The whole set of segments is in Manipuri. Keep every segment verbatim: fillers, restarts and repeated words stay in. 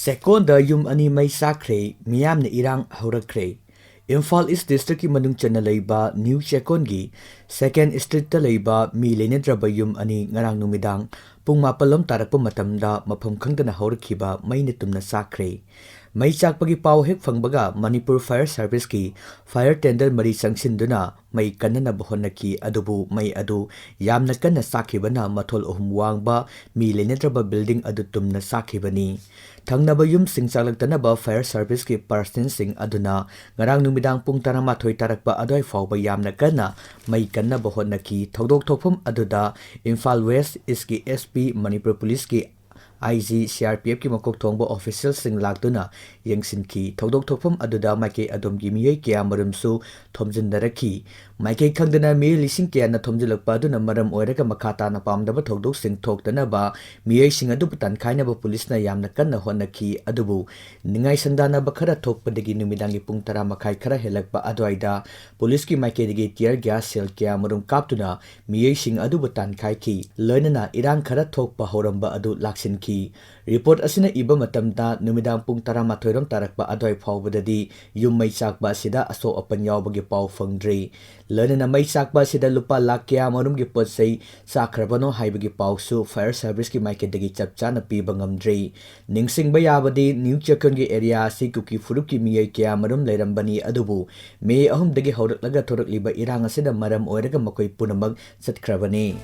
ꯆꯦꯛꯀꯣꯟꯗ ꯌꯨꯝ ꯑꯅꯤ ꯃꯩ ꯆꯥꯛꯈ꯭ꯔꯦ, ꯃꯤꯌꯥꯝꯅ ꯏꯔꯥꯡ ꯍꯧꯔꯛꯈ꯭ꯔꯦ꯫ ꯏꯝꯐꯥꯜ ꯏꯁ ꯗꯤꯁꯇ꯭ꯔꯤꯛꯀꯤ ꯃꯅꯨꯡ ꯆꯟꯅ ꯂꯩꯕ ꯅ꯭ꯌꯨ ꯆꯦꯛꯀꯣꯟꯒꯤ ꯁꯦꯀꯦꯟ ꯁ꯭ꯇ꯭ꯔꯤꯠꯇ ꯂꯩꯕ ꯃꯤ ꯂꯩꯅꯗ꯭ꯔꯕ ꯌꯨꯝ ꯑꯅꯤ ꯉꯔꯥꯡ ꯅꯨꯃꯤꯗꯥꯡ ꯄꯨꯡ ꯃꯥꯄꯜ ꯂꯣꯝ ꯇꯥꯔꯛꯄ ꯃꯇꯝꯗ ꯃꯐꯝ ꯈꯪꯗꯅ ꯍꯧꯔꯛꯈꯤꯕ ꯃꯩꯅ ꯇꯨꯝꯅ ꯆꯥꯛꯈ꯭ꯔꯦ꯫ ꯃꯩ ꯆꯥꯛꯄꯒꯤ ꯄꯥꯎ ꯍꯦꯛ ꯐꯪꯕꯒ ꯃꯅꯤꯄꯨꯔ ꯐꯥꯌꯔ ꯁꯥꯔꯚꯤꯁꯀꯤ ꯐꯥꯌꯔ ꯇꯦꯟꯗꯔ ꯃꯔꯤ ꯆꯪꯁꯤꯟꯗꯨꯅ ꯃꯩ ꯀꯟꯅꯅꯕ ꯍꯣꯠꯅꯈꯤ, ꯑꯗꯨꯕꯨ ꯃꯩ ꯑꯗꯨ ꯌꯥꯝꯅ ꯀꯟꯅ ꯆꯥꯛꯈꯤꯕꯅ ꯃꯊꯣꯜ ꯑꯍꯨꯝ ꯋꯥꯡꯕ ꯃꯤ ꯂꯩꯅꯗ꯭ꯔꯕ ꯕꯤꯜꯗꯤꯡ ꯑꯗꯨ ꯇꯨꯝꯅ ꯆꯥꯛꯈꯤꯕꯅꯤ꯫ ꯊꯪꯅꯕ ꯌꯨꯝꯁꯤꯡ ꯆꯥꯛꯂꯛꯇꯅꯕ ꯐꯥꯌꯔ ꯁꯥꯔꯚꯤꯁꯀꯤ ꯄꯥꯔꯁꯟꯁꯤꯡ ꯑꯗꯨꯅ ꯉꯔꯥꯡ ꯅꯨꯃꯤꯗꯥꯡ ꯄꯨꯡ ꯇꯔꯥꯃꯥꯊꯣꯏ ꯇꯥꯔꯛꯄ ꯑꯗꯨꯋꯥꯏ ꯐꯥꯎꯕ ꯌꯥꯝꯅ ꯀꯟꯅ ꯃꯩ ꯀꯟꯅꯕ ꯍꯣꯠꯅꯈꯤ꯫ ꯊꯧꯗꯣꯛ ꯊꯣꯛꯐꯝ ꯑꯗꯨꯗ ꯏꯝꯐꯥꯜ ꯋꯦꯁ ꯏꯁꯀꯤ ꯑꯦꯁ ꯄꯤ, ꯃꯅꯤꯄꯨꯔ ꯄꯨꯂꯤꯁꯀꯤ ꯑꯥꯏ ꯖꯤ, ꯁꯤ ꯑꯥꯔ ꯄꯤ ꯑꯦꯐꯀꯤ ꯃꯀꯣꯛ ꯊꯣꯡꯕ ꯑꯣꯐꯤꯁꯤꯌꯦꯜꯁꯤꯡ ꯂꯥꯛꯇꯨꯅ ꯌꯦꯡꯁꯤꯟꯈꯤ꯫ ꯊꯧꯗꯣꯛ ꯊꯣꯛꯐꯝ ꯑꯗꯨꯗ ꯃꯥꯏꯀꯩ ꯑꯗꯣꯝꯒꯤ ꯃꯤꯑꯣꯏ ꯀꯌꯥꯃꯔꯨꯝꯁꯨ ꯊꯣꯝꯖꯤꯟꯅꯔꯛꯈꯤ꯫ ꯃꯥꯏꯀꯩ ꯈꯪꯗꯅ ꯃꯤꯑꯣꯏ ꯂꯤꯁꯤꯡ ꯀꯌꯥꯅ ꯊꯣꯝꯖꯤꯜꯂꯛꯄ ꯑꯗꯨꯅ ꯃꯔꯝ ꯑꯣꯏꯔꯒ ꯃꯈꯥ ꯇꯥꯅ ꯄꯥꯝꯗꯕ ꯊꯧꯗꯣꯛꯁꯤꯡ ꯊꯣꯛꯇꯅꯕ ꯃꯤꯑꯣꯏꯁꯤꯡ ꯑꯗꯨꯕꯨ ꯇꯥꯟꯈꯥꯏꯅꯕ ꯄꯨꯂꯤꯁꯅ ꯌꯥꯝꯅ ꯀꯟꯅ ꯍꯣꯠꯅꯈꯤ꯫ ꯑꯗꯨꯕꯨ ꯅꯤꯡꯉꯥꯏ ꯁꯪꯗꯥꯅꯕ ꯈꯔ ꯊꯣꯛꯄꯗꯒꯤ ꯅꯨꯃꯤꯗꯥꯡꯒꯤ ꯄꯨꯡ ꯇꯔꯥ ꯃꯈꯥꯏ ꯈꯔ ꯍꯦꯜꯂꯛꯄ ꯑꯗꯨꯋꯥꯏꯗ ꯄꯨꯂꯤꯁꯀꯤ ꯃꯥꯏꯀꯩꯗꯒꯤ tear gas shell ꯀꯌꯥꯃꯔꯨꯝ ꯀꯥꯞꯇꯨꯅ ꯃꯤꯑꯣꯏꯁꯤꯡ ꯑꯗꯨꯕꯨ ꯇꯥꯟꯈꯥꯏꯈꯤ꯫ ꯂꯣꯏꯅꯅ ꯏꯔꯥꯡ ꯈꯔ ꯊꯣꯛꯄ ꯍꯧꯔꯝꯕ ꯑꯗꯨ ꯂꯥꯛꯁꯤꯟꯈꯤ꯫ ꯔꯤꯄꯣꯔꯠ ꯑꯁꯤꯅ ꯏꯕ ꯃꯇꯝꯗ ꯅꯨꯃꯤꯗꯥꯡ ꯄꯨꯡ ꯇꯔꯥꯃꯥꯊꯣꯏ ꯔꯣꯝ ꯇꯥꯔꯛꯄ ꯑꯗꯨꯋꯥꯏ ꯐꯥꯎꯕꯗꯗꯤ ꯌꯨꯝ ꯃꯩ ꯆꯥꯛꯄ ꯑꯁꯤꯗ ꯑꯁꯣꯛ ꯑꯄꯟ ꯌꯥꯎꯕꯒꯤ ꯄꯥꯎ ꯐꯪꯗ꯭ꯔꯤ꯫ ꯂꯣꯏꯅꯅ ꯃꯩ ꯆꯥꯛꯄ ꯑꯁꯤꯗ ꯂꯨꯄꯥ ꯂꯥꯈ ꯀꯌꯥꯃꯔꯨꯝꯒꯤ ꯄꯣꯠ ꯆꯩ ꯆꯥꯛꯈ꯭ꯔꯕꯅꯣ ꯍꯥꯏꯕꯒꯤ ꯄꯥꯎꯁꯨ ꯐꯥꯌꯔ ꯁꯥꯔꯚꯤꯁꯀꯤ ꯃꯥꯏꯀꯩꯗꯒꯤ ꯆꯞ ꯆꯥꯅ ꯄꯤꯕ ꯉꯝꯗ꯭ꯔꯤ꯫ ꯅꯤꯡꯁꯤꯡꯕ ꯌꯥꯕꯗꯤ, ꯅ꯭ꯌꯨ ꯆꯦꯛꯀꯣꯟꯒꯤ ꯑꯦꯔꯤꯌꯥ ꯑꯁꯤ ꯀꯨꯀꯤ ꯐꯨꯔꯨꯞꯀꯤ ꯃꯤꯑꯣꯏ ꯀꯌꯥꯃꯔꯨꯝ ꯂꯩꯔꯝꯕꯅꯤ, ꯑꯗꯨꯕꯨ ꯃꯦ ꯑꯍꯨꯝꯗꯒꯤ ꯍꯧꯔꯛꯂꯒ ꯊꯣꯔꯛꯂꯤꯕ ꯏꯔꯥꯡ ꯑꯁꯤꯅ ꯃꯔꯝ ꯑꯣꯏꯔꯒ ꯃꯈꯣꯏ ꯄꯨꯝꯅꯃꯛ ꯆꯠꯈ꯭ꯔꯕꯅꯤ꯫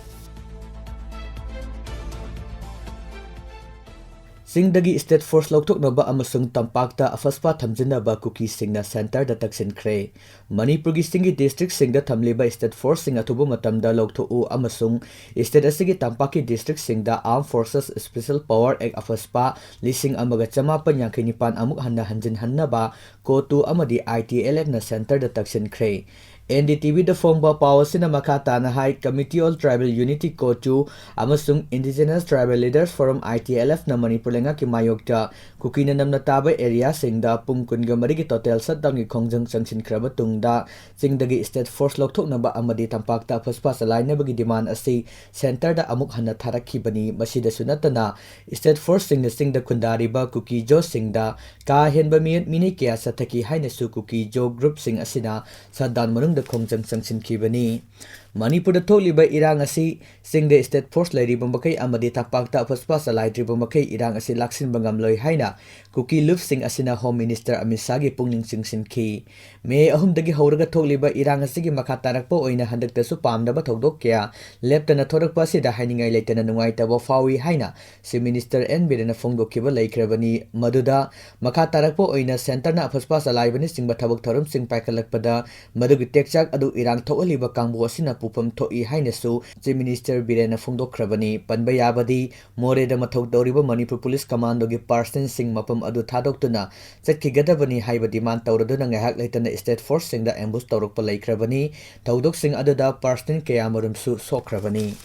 ꯆꯤꯡꯗꯒꯤ state force ꯂꯧꯊꯣꯛꯅꯕ ꯑꯃꯁꯨꯡ ꯇꯝꯄꯥꯛꯇ ꯑꯐꯁꯄꯥ ꯊꯝꯖꯤꯟꯅꯕ ꯀꯨꯀꯤꯁꯤꯡꯅ ꯁꯦꯟꯇꯔꯗ ꯇꯛꯁꯤꯟꯈ꯭ꯔꯦ꯫ ꯃꯅꯤꯄꯨꯔꯒꯤ ꯆꯤꯡꯒꯤ ꯗꯤꯁꯇ꯭ꯔꯤꯛꯁꯤꯡꯗ ꯊꯝꯂꯤꯕ state forceꯁꯤꯡ ꯑꯊꯨꯕ ꯃꯇꯝꯗ ꯂꯧꯊꯣꯛꯎ ꯑꯃꯁꯨꯡ state ꯑꯁꯤꯒꯤ ꯇꯝꯄꯥꯛꯀꯤ ꯗꯤꯁꯇ꯭ꯔꯤꯛꯁꯤꯡꯗ Armed Forces Special Power Act ꯑꯐꯁꯄꯥ ꯂꯤꯁꯤꯡ ꯑꯃꯒ ꯆꯃꯥꯄꯟ ꯌꯥꯡꯈꯩ ꯅꯤꯄꯥꯟ ꯑꯃꯨꯛ ꯍꯟꯅ ꯍꯟꯖꯤꯟꯍꯟꯅꯕ ꯀꯣꯇꯨ ꯑꯃꯗꯤ ITLFꯅ ꯁꯦꯟꯇꯔꯗ ꯇꯛꯁꯤꯟꯈ꯭ꯔꯦ꯫ ꯑꯦꯟ ꯗꯤ ꯇꯤ ꯚꯤꯗ ꯐꯣꯡꯕ ꯄꯥꯎ ꯑꯁꯤꯅ ꯃꯈꯥ ꯇꯥꯅ ꯍꯥꯏ, Committee on Tribal Unity, ꯀꯣꯇꯨ, ꯑꯃꯁꯨꯡ Indigenous Tribal Leaders Forum, I T L F, ꯅ ꯃꯅꯤꯄꯨꯔ ꯂꯩꯉꯥꯛꯀꯤ ꯃꯥꯌꯣꯛꯇ ꯀꯨꯀꯤꯅ ꯅꯝꯅ ꯇꯥꯕ ꯑꯦꯔꯤꯌꯥꯁꯤꯡꯗ ꯄꯨꯡ ꯀꯨꯟꯒ ꯃꯔꯤꯒꯤ total shutdownꯒꯤ ꯈꯣꯡꯖꯪ ꯆꯪꯁꯤꯟꯈ꯭ꯔꯕ ꯇꯨꯡꯗ, ꯆꯤꯡꯗꯒꯤ state force ꯂꯧꯊꯣꯛꯅꯕ ꯑꯃꯗꯤ ꯇꯝꯄꯥꯛꯇ ꯑꯐꯨꯁꯄꯥ ꯆꯂꯥꯏꯅꯕꯒꯤ demand ꯑꯁꯤ centreꯗ ꯑꯃꯨꯛ ꯍꯟꯅ ꯊꯥꯔꯛꯈꯤꯕꯅꯤ꯫ ꯃꯁꯤꯗꯁꯨ ꯅꯠꯇꯅ, state forceꯁꯤꯡꯅ ꯆꯤꯡꯗ ꯈꯨꯟꯗꯥꯔꯤꯕ ꯀꯨꯀꯤ ꯖꯣꯁꯤꯡꯗ ꯀꯥ ꯍꯦꯟꯕ ꯃꯤꯑꯣꯠ ꯃꯤꯅꯩ ꯀꯌꯥ ꯆꯠꯊꯈꯤ ꯍꯥꯏꯅꯁꯨ ꯀꯨꯀꯤ ꯖꯣ groupꯁꯤꯡ ꯑꯁꯤꯅ shutdown ꯃꯅꯨꯡꯗ ꯈꯣꯡꯖꯪ ꯆꯪꯁꯤꯟꯈꯤꯕꯅꯤ꯫ ꯃꯅꯤꯄꯨꯔꯗ ꯊꯣꯛꯂꯤꯕ ꯏꯔꯥꯡ ꯑꯁꯤ ꯆꯤꯡꯗ state force ꯂꯩꯔꯤꯕ ꯃꯈꯩ ꯑꯃꯗꯤ ꯇꯝꯄꯥꯛꯇ ꯑꯐꯨꯁꯄꯥ ꯆꯂꯥꯏꯗ꯭ꯔꯤꯕ ꯃꯈꯩ ꯏꯔꯥꯡ ꯑꯁꯤ ꯂꯥꯛꯁꯤꯟꯕ ꯉꯝꯂꯣꯏ ꯍꯥꯏꯅ ꯀꯨꯀꯤ ꯂꯨꯞꯁꯤꯡ ꯑꯁꯤꯅ Home Minister ꯑꯃꯤꯠ ꯁꯥꯍꯒꯤ ꯄꯨꯛꯅꯤꯡ ꯆꯤꯡꯁꯤꯟꯈꯤ꯫ ꯃꯦ ꯑꯍꯨꯝꯗꯒꯤ ꯍꯧꯔꯒ ꯊꯣꯛꯂꯤꯕ ꯏꯔꯥꯡ ꯑꯁꯤꯒꯤ ꯃꯈꯥ ꯇꯥꯔꯛꯄ ꯑꯣꯏꯅ ꯍꯟꯗꯛꯇꯁꯨ ꯄꯥꯝꯗꯕ ꯊꯧꯗꯣꯛ ꯀꯌꯥ ꯂꯦꯞꯇꯅ ꯊꯣꯔꯛꯄ ꯑꯁꯤꯗ ꯍꯥꯏꯅꯤꯡꯉꯥꯏ ꯂꯩꯇꯅ ꯅꯨꯡꯉꯥꯏꯇꯕ ꯐꯥꯎꯏ ꯍꯥꯏꯅ Chief Minister ꯑꯦꯟ ꯕꯤꯔꯦꯟꯅ ꯐꯣꯡꯗꯣꯛꯈꯤꯕ ꯂꯩꯈ꯭ꯔꯕꯅꯤ꯫ ꯃꯗꯨꯗ ꯃꯈꯥ ꯇꯥꯔꯛꯄ ꯑꯣꯏꯅ centreꯅ ꯑꯐꯨꯁꯄꯥ ꯆꯂꯥꯏꯕꯅꯆꯤꯡꯕ ꯊꯕꯛ ꯊꯧꯔꯝꯁꯤꯡ ꯄꯥꯏꯈꯠꯂꯛꯄꯗ ꯃꯗꯨꯒꯤ ꯇꯦꯛꯆꯥꯛ ꯑꯗꯨ ꯏꯔꯥꯡ ꯊꯣꯛꯍꯜꯂꯤꯕ ꯀꯥꯡꯕꯨ ꯑꯁꯤꯅ ꯄꯨꯐꯝ ꯊꯣꯛꯏ ꯍꯥꯏꯅꯁꯨ Chief Minister ꯕꯤꯔꯦꯟꯅ ꯐꯣꯡꯗꯣꯛꯈ꯭ꯔꯕꯅꯤ꯫ ꯄꯟꯕ ꯌꯥꯕꯗꯤ, ꯃꯣꯔꯦꯗ ꯃꯊꯧ ꯇꯧꯔꯤꯕ ꯃꯅꯤꯄꯨꯔ ꯄꯨꯂꯤꯁ ꯀꯃꯥꯟꯗꯣꯒꯤ personnelꯁꯤꯡ ꯃꯐꯝ ꯑꯗꯨ ꯊꯥꯗꯣꯛꯇꯨꯅ ꯆꯠꯈꯤꯒꯗꯕꯅꯤ ꯍꯥꯏꯕ demand ꯇꯧꯔꯗꯨꯅ ꯉꯥꯏꯍꯥꯛ ꯂꯩꯇꯅ state forceꯁꯤꯡꯗ ambush ꯇꯧꯔꯛꯄ ꯂꯩꯈ꯭ꯔꯕꯅꯤ꯫ ꯊꯧꯗꯣꯛꯁꯤꯡ ꯑꯗꯨꯗ personnel ꯀꯌꯥꯃꯔꯨꯝꯁꯨ ꯁꯣꯛꯈ꯭ꯔꯕꯅꯤ꯫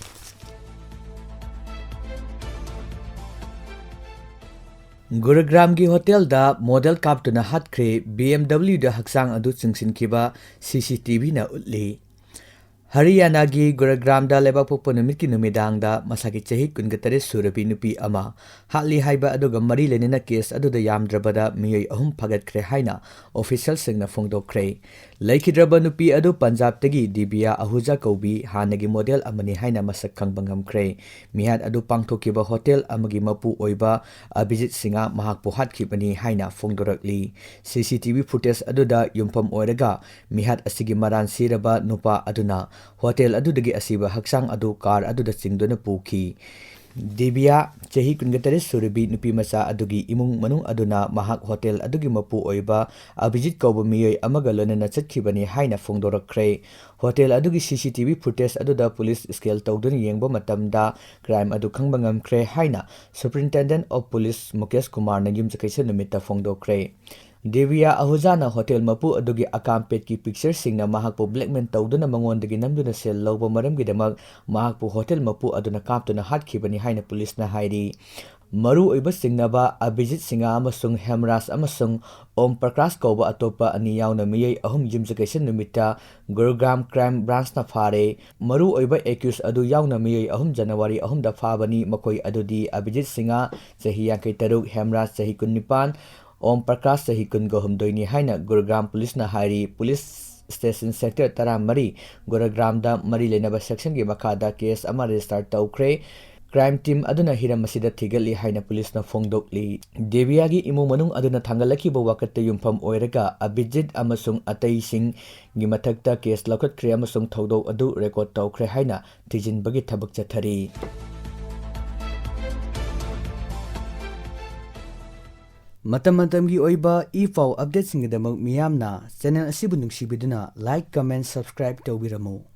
ꯒꯨꯔꯨꯒ꯭ꯔꯥꯝꯒꯤ ꯍꯣꯇꯦꯜꯗ ꯃꯣꯗꯦꯜ ꯀꯥꯞꯇꯨꯅ ꯍꯥꯠꯈ꯭ꯔꯦ꯫ ꯕꯤ ꯑꯦꯝ ꯗꯕ꯭ꯂꯤꯎꯗ ꯍꯛꯆꯥꯡ ꯑꯗꯨ ꯆꯤꯡꯁꯤꯟꯈꯤꯕ ꯁꯤ ꯁꯤ ꯇꯤ ꯚꯤꯅ ꯎꯠꯂꯤ꯫ ꯍꯔꯤꯌꯥꯅꯥꯒꯤ ꯒꯨꯔꯨꯒ꯭ꯔꯥꯝꯗ ꯂꯩꯕꯥꯛꯄꯣꯛꯄ ꯅꯨꯃꯤꯠꯀꯤ ꯅꯨꯃꯤꯗꯥꯡꯗ ꯃꯁꯥꯒꯤ ꯆꯍꯤ ꯀꯨꯟꯒ ꯇꯔꯦꯠ ꯁꯨꯔꯕꯤ ꯅꯨꯄꯤ ꯑꯃ ꯍꯥꯠꯂꯤ ꯍꯥꯏꯕ ꯑꯗꯨꯒ ꯃꯔꯤ ꯂꯩꯅꯅ ꯀꯦꯁ ꯑꯗꯨꯗ ꯌꯥꯝꯗ꯭ꯔꯕꯗ ꯃꯤꯑꯣꯏ ꯑꯍꯨꯝ ꯐꯥꯒꯠꯈ꯭ꯔꯦ ꯍꯥꯏꯅ ꯑꯣꯐꯤꯁꯤꯌꯦꯜꯁꯤꯡꯅ ꯐꯣꯡꯗꯣꯛꯈ꯭ꯔꯦ꯫ ꯂꯩꯈꯤꯗ꯭ꯔꯕ ꯅꯨꯄꯤ ꯑꯗꯨ ꯄꯟꯖꯥꯕꯇꯒꯤ ꯗꯤꯕꯤꯌꯥ ꯑꯍꯨꯖꯥ ꯀꯧꯕꯤ ꯍꯥꯟꯅꯒꯤ ꯃꯣꯗꯦꯜ ꯑꯃꯅꯤ ꯍꯥꯏꯅ ꯃꯁꯛ ꯈꯪꯕ ꯉꯝꯈ꯭ꯔꯦ꯫ ꯃꯤꯍꯥꯠ ꯑꯗꯨ ꯄꯥꯡꯊꯣꯛꯈꯤꯕ ꯍꯣꯇꯦꯜ ꯑꯃꯒꯤ ꯃꯄꯨ ꯑꯣꯏꯕ ꯑꯚꯤꯖꯤꯠ ꯁꯤꯡꯍ ꯃꯍꯥꯛꯄꯨ ꯍꯥꯠꯈꯤꯕꯅꯤ ꯍꯥꯏꯅ ꯐꯣꯡꯗꯣꯔꯛꯂꯤ꯫ ꯁꯤ ꯁꯤ ꯇꯤ ꯚꯤ footage ꯑꯗꯨꯗ ꯌꯨꯝꯐꯝ ꯑꯣꯏꯔꯒ ꯃꯤꯍꯥꯠ ꯑꯁꯤꯒꯤ ꯃꯔꯥꯜ ꯁꯤꯔꯕ ꯅꯨꯄꯥ ꯑꯗꯨꯅ ꯍꯣꯇꯦꯜ ꯑꯗꯨꯗꯒꯤ ꯑꯁꯤꯕ ꯍꯛꯆꯥꯡ ꯑꯗꯨ ꯀꯥꯔ ꯑꯗꯨꯗ ꯆꯤꯡꯗꯨꯅ ꯄꯨꯈꯤ꯫ ꯗꯤꯕꯤꯌꯥ, ꯆꯍꯤ ꯀꯨꯟꯒ ꯇꯔꯦꯠ ꯁꯨꯔꯕꯤ ꯅꯨꯄꯤ ꯃꯆꯥ ꯑꯗꯨꯒꯤ ꯏꯃꯨꯡ ꯃꯅꯨꯡ ꯑꯗꯨꯅ ꯃꯍꯥꯛ ꯍꯣꯇꯦꯜ ꯑꯗꯨꯒꯤ ꯃꯄꯨ ꯑꯣꯏꯕ ꯑꯚꯤꯖꯤꯠ ꯀꯧꯕ ꯃꯤꯑꯣꯏ ꯑꯃꯒ ꯂꯣꯏꯅꯅ ꯆꯠꯈꯤꯕꯅꯤ ꯍꯥꯏꯅ ꯐꯣꯡꯗꯣꯔꯛꯈ꯭ꯔꯦ꯫ ꯍꯣꯇꯦꯜ ꯑꯗꯨꯒꯤ ꯁꯤ ꯁꯤ ꯇꯤ ꯚꯤ footage ꯑꯗꯨꯗ ꯄꯨꯂꯤꯁ scan ꯇꯧꯗꯨꯅ ꯌꯦꯡꯕ ꯃꯇꯝꯗ crime ꯑꯗꯨ ꯈꯪꯕ ꯉꯝꯈ꯭ꯔꯦ ꯍꯥꯏꯅ Superintendent of Police ꯃꯨꯀꯦꯁ ꯀꯨꯃꯥꯔꯅ ꯌꯨꯝꯁꯀꯩꯁ ꯅꯨꯃꯤꯠꯇ ꯐꯣꯡꯗꯣꯛꯈ꯭ꯔꯦ꯫ ꯗꯦꯕꯤꯌꯥ ꯑꯍꯨꯖꯥꯅ ꯍꯣꯇꯦꯜ ꯃꯄꯨ ꯑꯗꯨꯒꯤ ꯑꯀꯥꯝꯄꯦꯠꯀꯤ ꯄꯤꯛꯆꯔꯁꯤꯡꯅ ꯃꯍꯥꯛꯄꯨ ꯕ꯭ꯂꯦꯛꯃꯦꯜ ꯇꯧꯗꯨꯅ ꯃꯉꯣꯟꯗꯒꯤ ꯅꯝꯗꯨꯅ ꯁꯦꯜ ꯂꯧꯕ ꯃꯔꯝꯒꯤꯗꯃꯛ ꯃꯍꯥꯛꯄꯨ ꯍꯣꯇꯦꯜ ꯃꯄꯨ ꯑꯗꯨꯅ ꯀꯥꯞꯇꯨꯅ ꯍꯥꯠꯈꯤꯕꯅꯤ ꯍꯥꯏꯅ ꯄꯨꯂꯤꯁꯅ ꯍꯥꯏꯔꯤ꯫ ꯃꯔꯨꯑꯣꯏꯕ ꯆꯤꯡꯅꯕ ꯑꯚꯤꯖꯤꯠ ꯁꯤꯡꯍ ꯑꯃꯁꯨꯡ ꯍꯦꯝꯔꯥꯖ ꯑꯃꯁꯨꯡ ꯑꯣꯝ ꯄ꯭ꯔꯀꯥꯁ ꯀꯧꯕ ꯑꯇꯣꯞꯄ ꯑꯅꯤ ꯌꯥꯎꯅ ꯃꯤꯑꯣꯏ ꯑꯍꯨꯝ ꯌꯨꯝꯁꯀꯩꯁ ꯅꯨꯃꯤꯠꯇ ꯒꯨꯔꯨꯒ꯭ꯔꯥꯝ ꯀ꯭ꯔꯥꯏꯝ ꯕ꯭ꯔꯥꯟꯆꯅ ꯐꯥꯔꯦ꯫ ꯃꯔꯨꯑꯣꯏꯕ ꯑꯦꯀ꯭ꯌꯨꯁ ꯑꯗꯨ ꯌꯥꯎꯅ ꯃꯤꯑꯣꯏ ꯑꯍꯨꯝ ꯖꯅꯋꯥꯔꯤ ꯑꯍꯨꯝꯗ ꯐꯥꯕꯅꯤ꯫ ꯃꯈꯣꯏ ꯑꯗꯨꯗꯤ ꯑꯚꯤꯖꯤꯠ ꯁꯤꯡꯍ, ꯆꯍꯤ ꯌꯥꯡꯈꯩ ꯇꯔꯨꯛ, ꯍꯦꯝꯔꯥꯖ, ꯆꯍꯤ ꯀꯨꯟꯅꯤꯄꯥꯟ, ꯑꯣꯝ ꯄ꯭ꯔꯀꯥꯁ, ꯆꯍꯤ ꯀꯨꯟꯒ ꯍꯨꯝꯗꯣꯏꯅꯤ ꯍꯥꯏꯅ ꯒꯨꯔꯒ꯭ꯔꯥꯝ ꯄꯨꯂꯤꯁꯅ ꯍꯥꯏꯔꯤ꯫ ꯄꯨꯂꯤꯁ ꯁ꯭ꯇꯦꯁꯟ ꯁꯦꯛꯇꯔ ꯇꯔꯥꯃꯔꯤ, ꯒꯨꯔꯒ꯭ꯔꯥꯝꯗ ꯃꯔꯤ ꯂꯩꯅꯕ ꯁꯦꯛꯁꯟꯒꯤ ꯃꯈꯥꯗ ꯀꯦꯁ ꯑꯃ ꯔꯦꯖꯤꯁꯇꯥꯔ ꯇꯧꯈ꯭ꯔꯦ꯫ ꯀ꯭ꯔꯥꯏꯝ ꯇꯤꯝ ꯑꯗꯨꯅ ꯍꯤꯔꯝ ꯑꯁꯤꯗ ꯊꯤꯒꯠꯂꯤ ꯍꯥꯏꯅ ꯄꯨꯂꯤꯁꯅ ꯐꯣꯡꯗꯣꯛꯂꯤ꯫ ꯗꯦꯕꯤꯌꯥꯒꯤ ꯏꯃꯨꯡ ꯃꯅꯨꯡ ꯑꯗꯨꯅ ꯊꯥꯡꯒꯠꯂꯛꯈꯤꯕ ꯋꯥꯀꯠꯇ ꯌꯨꯝꯐꯝ ꯑꯣꯏꯔꯒ ꯑꯕꯤꯖꯤꯠ ꯑꯃꯁꯨꯡ ꯑꯇꯩꯁꯤꯡꯒꯤ ꯃꯊꯛꯇ ꯀꯦꯁ ꯂꯧꯈꯠꯈ꯭ꯔꯦ ꯑꯃꯁꯨꯡ ꯊꯧꯗꯣꯛ ꯑꯗꯨ ꯔꯦꯀꯣꯔꯗ ꯇꯧꯈ꯭ꯔꯦ ꯍꯥꯏꯅ ꯊꯤꯖꯤꯟꯕꯒꯤ ꯊꯕꯛ ꯆꯠꯊꯔꯤ꯫ ꯃꯇꯝ ꯃꯇꯝꯒꯤ ꯑꯣꯏꯕ ꯏ ꯄꯥꯎ ꯑꯞꯗꯦꯠꯁꯤꯡꯒꯤꯗꯃꯛ ꯃꯤꯌꯥꯝꯅ ꯆꯦꯅꯦꯜ ꯑꯁꯤꯕꯨ ꯅꯨꯡꯁꯤꯕꯤꯗꯨꯅ ꯂꯥꯏꯛ, ꯀꯃꯦꯟ, ꯁꯕꯁꯀ꯭ꯔꯥꯏꯕ ꯇꯧꯕꯤꯔꯝꯃꯨ꯫